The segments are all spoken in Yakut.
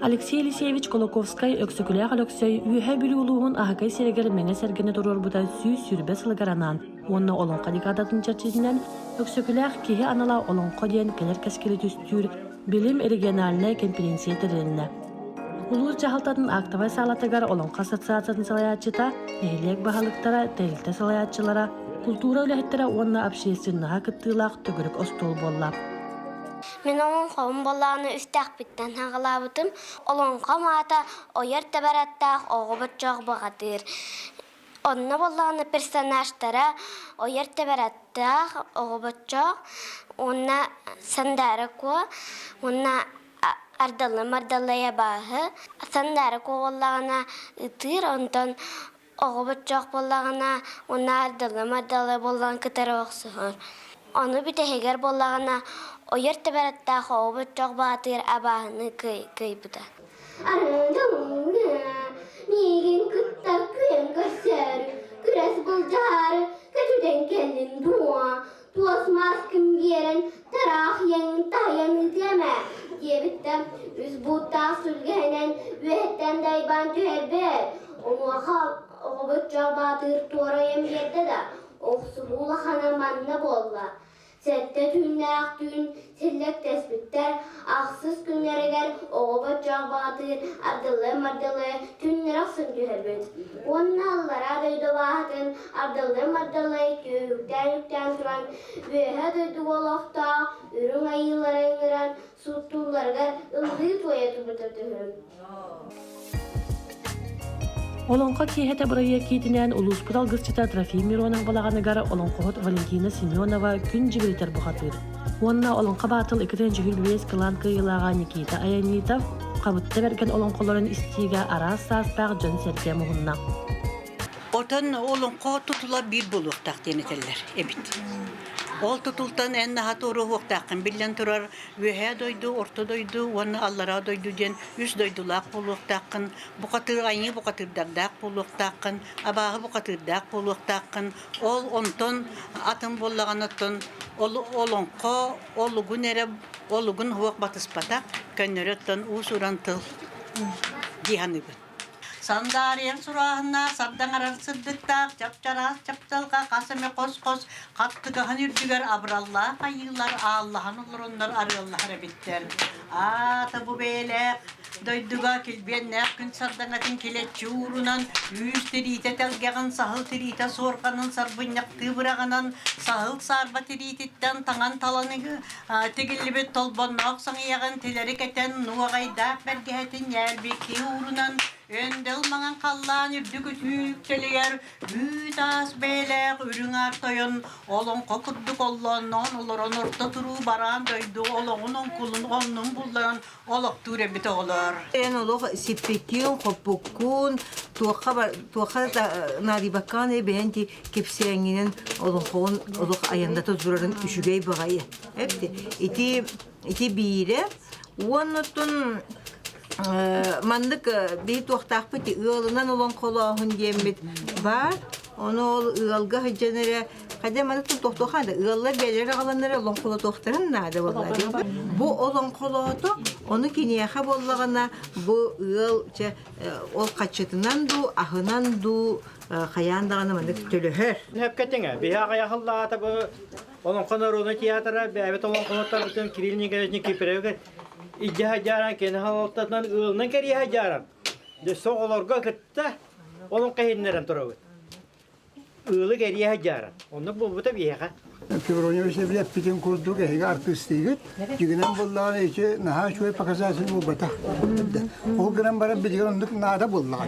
Алексей Елисеевич Кулаковскай Өксөкүлээх Өлөксөй Үөһээ Бүлүү улууһун Аһыкай сиригэр Мэҥэ сэргэни туруорбута 120 сылыгар анаан уонна Олоҥхо декадатын чэрчитинэн Өксөкүлээх киһи анала Олоҥхо диэн кэлэр кэскили түстүүр билим региональнай кэмпириэнсийэ тэрилиннэ. Улуус дьаһалтатын актовай саалатыгар Олоҥхо ассоциациятын салайааччыта, нэһилиэк баһылыктара, тэрилтэ салайааччылара, култуура үлэһиттэрэ уонна общественноһа кыттыылаах төгүрүк остуол буолла. Мин олоҥхобун боллоону үстээхпиттэн саҕалаабытым. Олоҥхом аата Ойор тэбэр аттаах оҕо боччоох баҕатыыр. Онно боллоону персонажтара Ойор тэбэр аттаах оҕо боччоох уонна Сандаара Куо уонна Ардалы Мардаллай абааһы. Сандаара Куо буоллаҕына ытыыр, онтон оҕо боччоох буоллаҕына уонна ардалы-мардалы буоллаҕына кытары охсуһар. Ону бүтэһигэр буоллаҕына ойор тэбэр аттаах оҕо боччоох баатыгар абааһыны кыайбыта. Арыҥ-дьалыҥ миигин кытта күөн көрсөөрү, күрэс былдьаһаары көтүтэн кэллин дуо? Туос мааскын биэрэн тараах ийэҥин таһыйан ыытыам ээ диэбиттэ үс бууттаах сүлгэһинэн үөһэттэн дайбаан түһэрбэт. Онуоха оҕобут Дьол Баатыр туорайан биэрдэ да, охсуһуу улахана манна буолла. Сэттэ түүннээх түүн силлэктэспиттэр, ахсыс күннэригэр оҕо боччоох баҕатыыр ардыллыы-мардылыы түннэри охсон түһэрбит. Уонна аллараа дойду абааһытын ардыллыы-мардылыы түөһүктээн-үктээн туран үөһээ дойдуга олохтоох үрүҥ айыылары ыҥыран сууттуулларыгар ыллыы-туойа турбута түһүм. Олоҥхо киэһэтэ бырайыак киитинээн улууспут алгысчыта Трофим Миронов балаҕаныгар олоҥхоһут Валентина Семенова күн дьибилитэр бухатыыр уонна Олоҥхо Баатыл 225 кылаан кыайыылааҕа Никита Аянитов Хабытта Бэргэн олоҥхолорун истиигэ араас саастаах дьон-сэргэ муһунна. Отон олоҥхо тутула биир буолуохтаах диэн этэллэр эбит. Ол тутултан эн наһаа туоруоһуохтааххын биллэн турар Үөһээ дойду, Орто дойду уонна Аллараа дойду диэн үс дойдулаах буолуохтааххын, бухатыыр айыы бухатыырдардаах буолуохтааххын, абааһы бухатыырдаах буолуохтааххын. Ол онтон атын буоллаҕына оттон ол олоҥхо олугун эрэ олугун уһуох батыспатах, көннөрү оттон уус-уран тыл дии саныыбын. Сандаарыйан сурааһыннаах, сардаҥарар сырдыктаах, чап-чараас чапчалҕа хас эмэ хос-хос хаттыгаһын үрдүгэр абыраллаах айыылар ааллаһан олороннор арыаллаһар эбиттэр. Аата бу бэйэлээх дойдуга килбиэннээх күн сардаҥатын килэччи уурунан, үүс тириитэ тэлгэҕин, саһыл тириитэ суорҕанын сарбынньахтыы быраҕынан, саһыл саарба тириититтэн таҥан талан тигиллибит толбонноох саҥыйаҕын тилэри кэтэн, нуоҕайдаах бэргэһэтин ньээлбиккии уурунан, өндөл маҥан халлаан үрдүк үтүүктэлигэр үүт-аас бэйэлээх үрүҥ аар тойон олоҥхо курдук оллоонноон олорон орто туруу бараан дойду олоҕун оҥкулун оннун булларан олохтуур эбит оҕолор. Эн олох сиппиккин, хоппуккун, туохха туохха да наадыйбаккаҕын бэйэн ти кэпсээҥҥинэн олоҥхоҕун олох айанната турарын үчүгэй баҕайы. Эпти ити ити биирэ уоннутун маннык биһи туохтаахпыт ыалынан олоҥхолооһун диэммит баар. Ону ол ыалга сылдьан эрэ Хайда маны тохтуохха да ыаллар бэйэлэрэ аҕаланнара олоҥхолотуохтарын наада буолла. Бу олоҥхолоото, ону киниэхэ буоллаҕына бу ыал чэ ол хаччытынан дуу, аһынан дуу хайаан даҕаны маннык төлөһөр. Нэпкэтиҥэ биһи аҕыйахыллаата бу Олоҥхо народнай театра бэйэбит олоҥхоһуттарбытын Кирилл Николаевич Никифорович илдьэ сылдьааран кини салалтатынан ыалынан кэрийэ сылдьааран дьэ оҕолорго кытта олоҥхо иһиннэрэн турабыт. Ыалы кэрийэ сылдьааран. Оннук буолбута биһиэхэ. Феврония Васильевна эппитин курдук эһиги артыыстыыгыт. Дьигинэн буоллаҕына ити наһаа үчүгэй показатель буолбатах. Ол гынан баран билигин оннук наада буоллаҕа.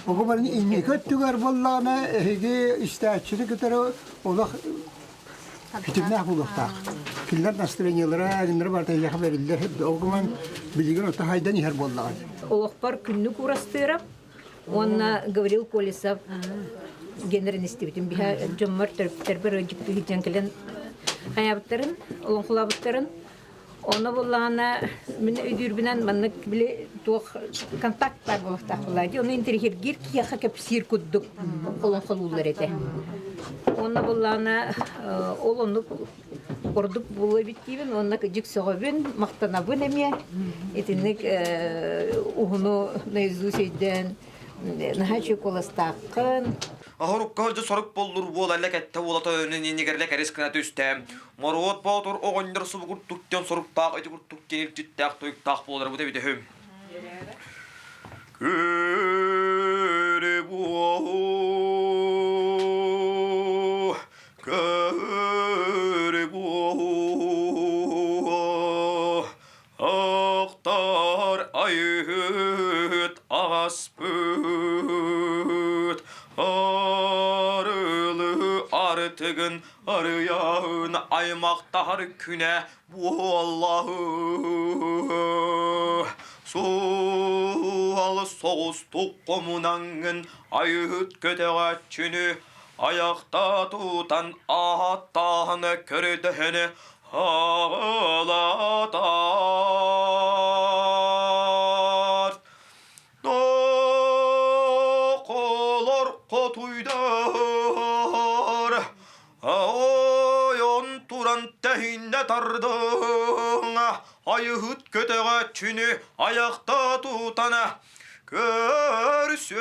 Ол баран инники өттүгэр буоллаҕына эһиги истээччини кытары олох ситимнээх буолуохтаах. Кинилэр настроениелара, кинилэр барыта эһиэхэ бэриллэр. Ол гынан билигин ото хайдан иһэр буоллаҕа. Олохпор күннүк уурастыырап Уонна Гаврил Колесов генерин истибитим. Биһа дьоммор төрөппүттэрбэр ыалдьыттыы сылдьан кэлэн хайаабыттарын, олоҥхолообуттарын. Ону буллаҕына мин өйдүүрбүнэн маннык били туох контакт баар буолуохтаах буоллаа дии. Ону интэриэһиргиир киһиэхэ кэпсиир курдук олоҥхолууллар этэ. Уонна буллаҕына ол оннук ордук буолуо эбит диибин уонна кырдьык сөҕөбүн, махтанабын эмиэ. Итинник уһуну наизусть өйдөөн наһаа үчүгэй куоластааххын. Оһорукка сылдьа сорук боллур буола лэкэттэ уола тойонун иннигэр лэкэрис гына түстэ. Моруот Боотур оҕонньор субугурдук диэн соруктаах ити курдук диэн илдьиттээх тойуктаах буолар бу эбит үһү. Көрө буо, көрө буо, Ахтар айыһыт аспыт, Арылы артыгын арыйаһын аймахтаһар күнэ буоллаһы. Суһал соҕустук хомунаҥҥын айыһыт көтөҕөөччүнү айахта тутан ааттааһын көрдөһөнө Аҕалатар Токолор хотуйдар Ойон туран тэһиннэ тардыҥ Айыһыт көтөҕөөччүнү айахта тутана Көрсүөҥ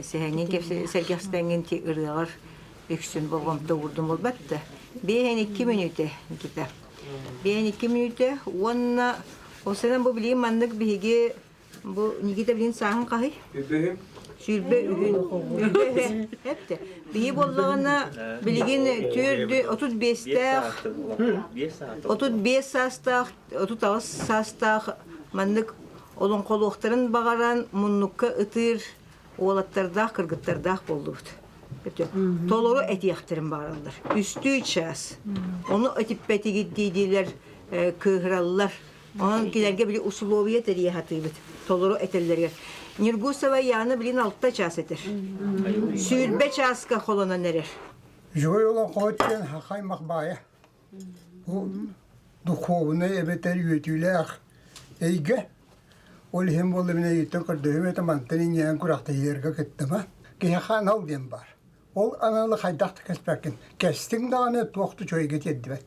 Сэһэҥҥин сэргэхстэҥҥин ти ырыаҕар үксүн болҕомто уурдум буолбат да. Биэһэн икки мүнүүтэ Никита. Биэһэн икки мүнүүтэ уонна ол сынан бу билигин маннык биһиги Бу Никита билин сааһын хаһый? Үбүһүм. Сүүрбэ үһүн. Сүүрбэ үһэ. Эптэ. Биһи буоллаҕына билигин түөрдү 35-тээх 35 саастаах 38 саастаах маннык олоҥхолуохтарын баҕаран муннукка ытыыр уолаттардаах кыргыттардаах буоллубут. Толору этиэхтэрин баҕараллар. Үстүү час. Ону этиппэтигит диидилэр кыыһыраллар. Онон кинилэргэ били усулуобуйа тэрийэ сатыыбыт, толору этэллэригэр. Ньургусова Яна билин алта чаас этэр. 20 чааска холонон эрэр. Үчүгэй олоҥхоһут диэн хахай махбаайа. Бу духуобунай эбэтэр үөтүүлээх эйгэ. Ол иһин буолла мин эйиттэн көрдөһүм этэ мантан инньээн күрэхтэһиилэргэ кыттыма. Киһиэхэ анал диэн баар. Ол аналы хайдах да кэспэккин. Кэстиҥ даҕаны туох да үчүгэйгэ тиэрдибэт.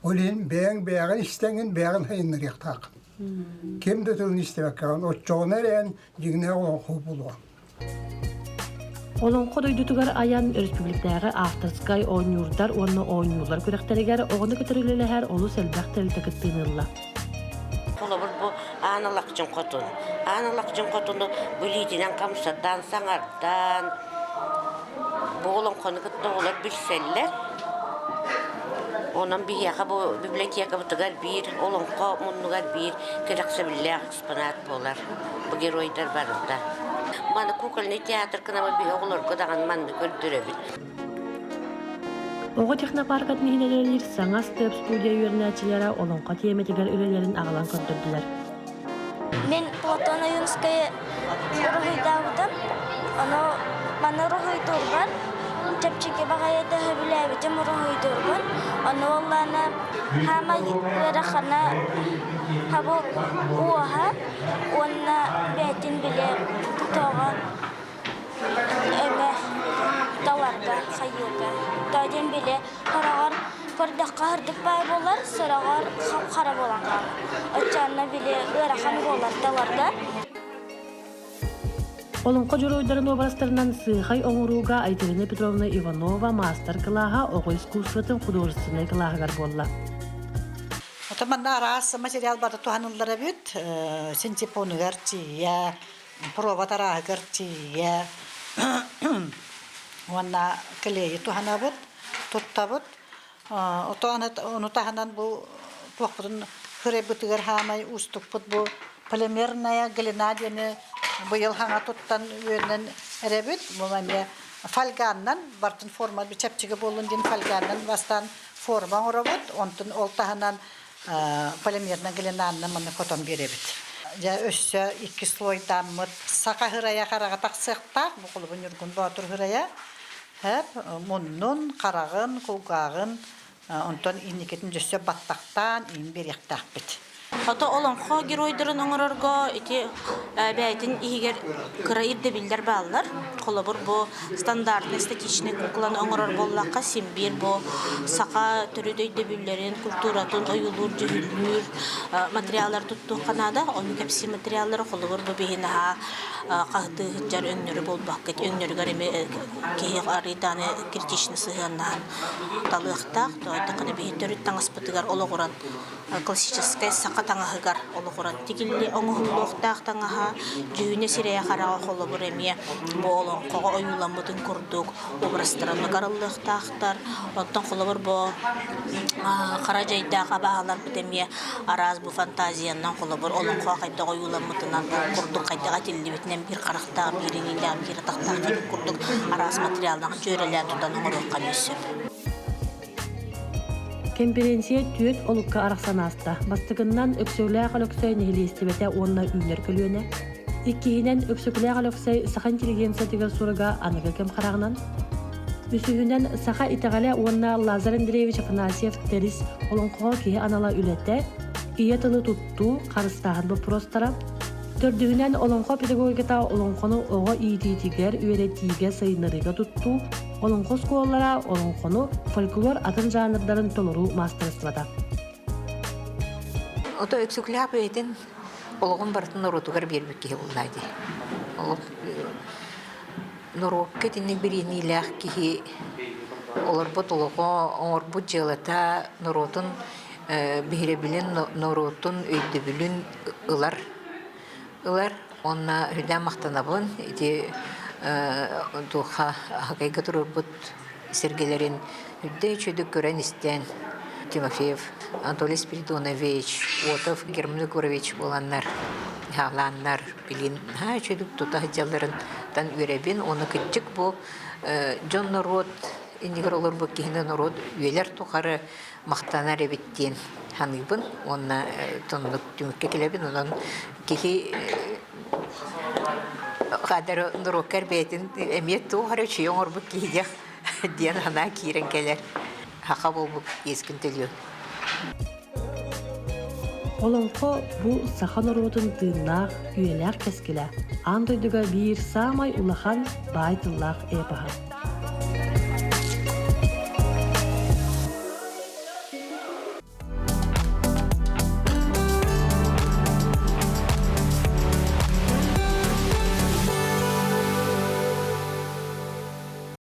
Ол иһин бэйэҥ бэйэҕин истэҥҥин бэйэҕин сайыннарыахтааххын. Ким да тылын истибэккэҕин оччоҕуна эрэ эн дьиҥнээх олоҥхо буолуоҥ. Олоҥхо дойдутугар айан өрөспүүбүлүкэтээҕи авторскай оонньуурдар уонна оонньуулар күрэхтэригэр оҕону кытары үлэлэһэр олус элбэх тэрилтэ кыттыыны ылла. Холобур, бу Аан Алахчын Хотун. Аан Алахчын Хотуну билиитинэн хамсатан, саҥардан, бу олоҥхону кытта оҕолор билсэллэр. Онон биһиэхэ бу библиотекабытыгар биир олоҥхо муннугар биир кэрэхсэбиллээх экспонат буолар. Бу геройдар барыта. Маны кукольный театр гынабы биһи оҕолорго даҕаны маннык көрдөрөбүт. Оҕо технопаркатын иһинэн үлэлиир саҥа степ студия үөрэнээччилэрэ олоҥхо тиэмэтигэр үлэлэрин аҕалан көрдөрдүлэр. Мин Платон Ойуунскайы уруһуйдаабытым. Ону маны уруһуйдуурбар чэпчэки баҕайы сөбүлээбитим уруһуйдуурбун. Ону уоллаана хаамай ыарахана хабыл уоһа уонна бэйэтин били тоҕо өҥө таларга, хайыырга. Тоҕо диэн били хороҕор көрдөххө сырдык баай буолар, сороҕор хап-хара буолан хаалар. Оччоонно били ыарахан буолар таларга. Олоҥхо дьоруойдарын уобарастарынан сыахай оҥорууга Айталина Петровна Иванова маастар-кылааһа оҕо искусствотын художественнай кылааһыгар буолла. Ото манна араас материал бары туһаныллар эбит. Синтепонугар тиийэ, Проба тарааһыгар тиийэ уонна клейи туһанабыт, туттабыт. Отон ону таһынан бу туохпутун хырайбытыгар хаамай уустукпут бу полимерная глина диэни быйыл хаҥа туттан үөрэнэн эрэбит. Бу эмиэ фольганнан бартын форма чэпчэки буоллун диэн фольганнан бастаан форма оҥоробут. Онтун ол таһынан полимерная глинаннан манна хотон биэрэбит. Дьэ өссө икки слойдааммыт саха һырайа хараҕа тахсыахтаах, бу холобур Ньургун Боотур һырайа. Һэп муннун, хараҕын, кулгааҕын онтон инникитин өссө баттахтаан иин биэриэхтээхпит. Ото олоҥхо геройдарын оҥорорго ити бэйэтин иһигэр кыра ирдэбиллэр бааллар. Холобур, бу стандартный статичный кукланы оҥорор буоллахха, син биир бу саха төрүт өйдөбүллэрин, культуратын ойуулуур, дьүһүннүүр материаллар туттуохха наада. Ону кэпсиир материаллары холобур бу биһи наһаа хаһытыы сылдьар өҥнөрү буолбаккыт. Өҥнөрүгэр эмиэ киһи арыйдааны критично сыһыаннаһан талыахтаах. Тоҕо биһи төрүт таҥаспытыгар олоҕуран классическай саха таҥаһыгар олоҕуран тигилли оҥоһуллуохтаах таҥаһа дьүһүнэ сирэйэ-хараҕа холобур эмиэ бу олоҥхоҕо ойууламмытын курдук образтарын арыллыахтаахтар. Оттон холобур бу хара дьайдаах абааһыларбыт эмиэ араас бу фантазиянан холобур олоҥхо хайдах ойууламмытынан курдук хайдах этиллибитинэн биир харахтаах, биир илиилээх, биир атахтаах диэбит курдук араас материалынан дьүөрэлээн тутан оҥоруохха эмиэ сөп. Кэмпириэнсийэ түөрт олукка арахсан ааста. Бастакыннан Өксөкүлээх Өлөксөй нэһилиэстибэтэ уонна үүнэр көлүөнэ. Иккиһинэн Өксөкүлээх Өлөксөй саха интеллигенциятыгар суруга аныгы кэм хараҕынан. Үсүһүнэн саха итэҕэлэ уонна Лазарь Андреевич Афанасьев Тэрис олоҥхоҕо киһи анала үлэтэ, ийэ тылы туттуу, харыстааһын боппуруостара. Төрдүһүнэн олоҥхо педагогиката олоҥхону оҕо иитиитигэр, үөрэтиигэ, сайыннарыыга туттуу, Олоҥхо оскуолалара олоҥхону фольклор атын жанрдарын толоруу маастарыстыбата. Ото Өксөкүлээх бэйэтин олоҕун барытын норуотугар биэрбит киһи буолла дии. Олох норуокка итинник бириэниилээх киһи олорбут олоҕо, оҥорбут дьыалата норуотун биһирэбилин, норуотун өйдөбүлүн ылар ылар уонна үрдээн махтанабын ити туохха хакайга туруорбут сэргэлэрин үрдэ үчүгэйдик көрөн-истэн Тимофеев Анатолий Спиридонович, Отов Герман Егорович буоланнар хаалааннар билин наһаа үчүгэйдик тута сылдьалларыттан үөрэбин уонна кырдьык бу дьон норуот иннигэр олорбут киһини норуот үйэлэр тухары махтанар эбит диэн саныыбын уонна тоннук түмүккэ кэлэбин онон киһи хадары норуоккар бэйэтин эмиэ туох эрэ үчүгэй оҥорбут киһиэх диэн санаа киирэн кэлэр саха буолбут иэскин төлүөм Олоҥхо бу саха норуотун тыыннаах, үйэлээх кэскилэ, аан дойдуга биир саамай улахан баай тыллаах эпоһа.